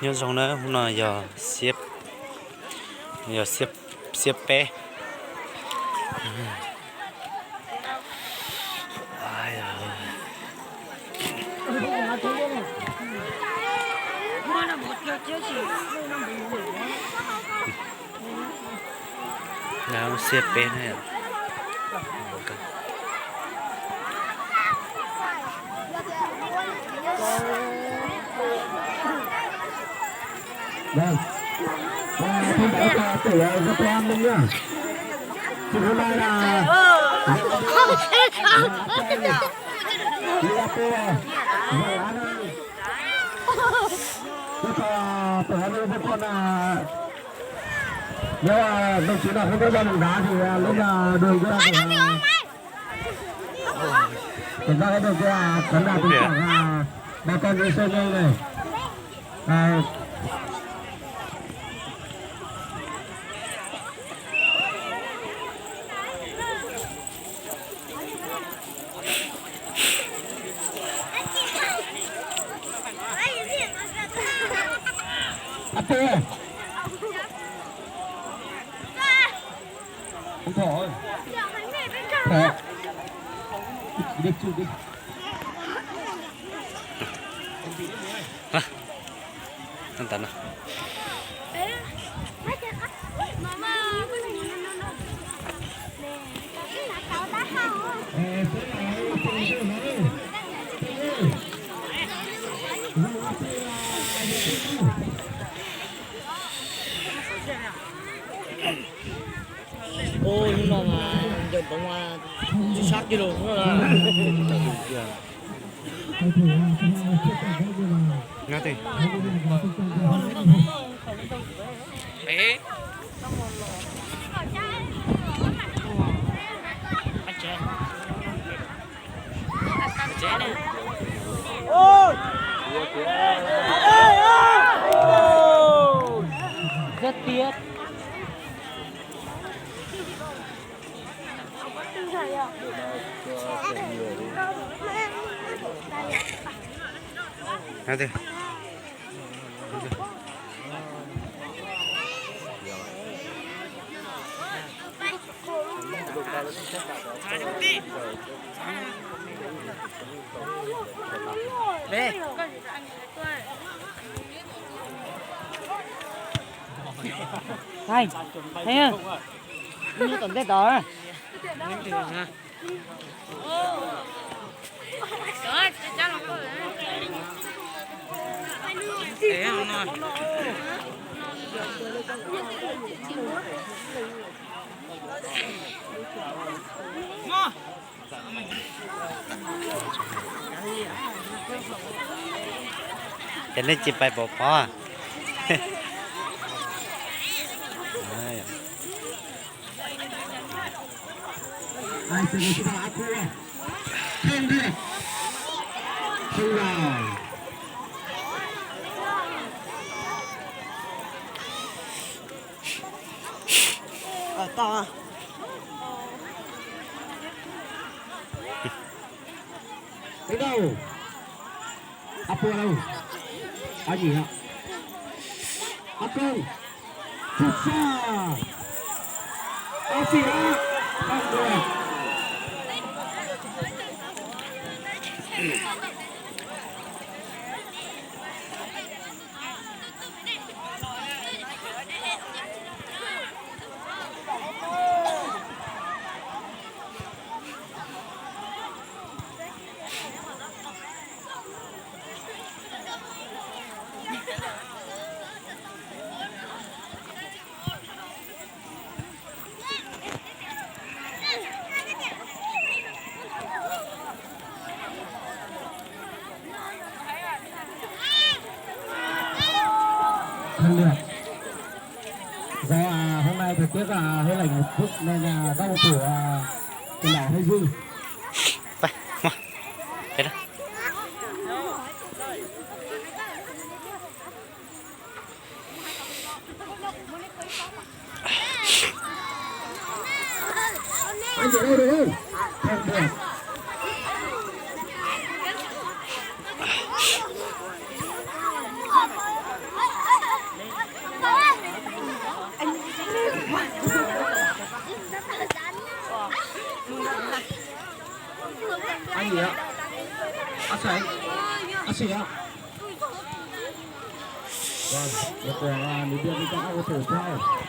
Nyob zoo na, hnub no yog, yog xiab peb. Xiab peb na. Vâng. Và thông báo cho tiểu, ờ, Gia Quang Minh nhá. Thì hôm nay là Gia Quang, Gia Quang, Gia Quang là nếu, ờ, đồng chí nào không có ra bóng đá thì, ờ, lúc, ờ, đường cứ ra. Cảm ơn các đồng chí, à, khán giả tình cảm, à, bà con dưới sân đây này. À, Ate. Không thỏ. Thỏ. Đi, đi, đi. Ntawd no. Ua hnub no mas ncaws poov mas tsis sab kiag lawm no. Rất tiếc. Ê, ê, nyob tom ntej tod. Ces nej tsis pais pov pob. Ai, se me si ta a kua. Thej ntiag. Xyoo laus. Tau. Teb Dauj. Ob puas lauj. Ob yim. Ob koob. Tsis tsa. Ob txij. Ob puas. Không được. Do, à, hôm nay thời tiết, à, hơi lạnh một chút nên là các cầu thủ, à, tiền đạo hơi dư. Anh ở đâu được không? Không được. Ab yam, ab xais, ab xais. Nws ua tau ab ua tau tau.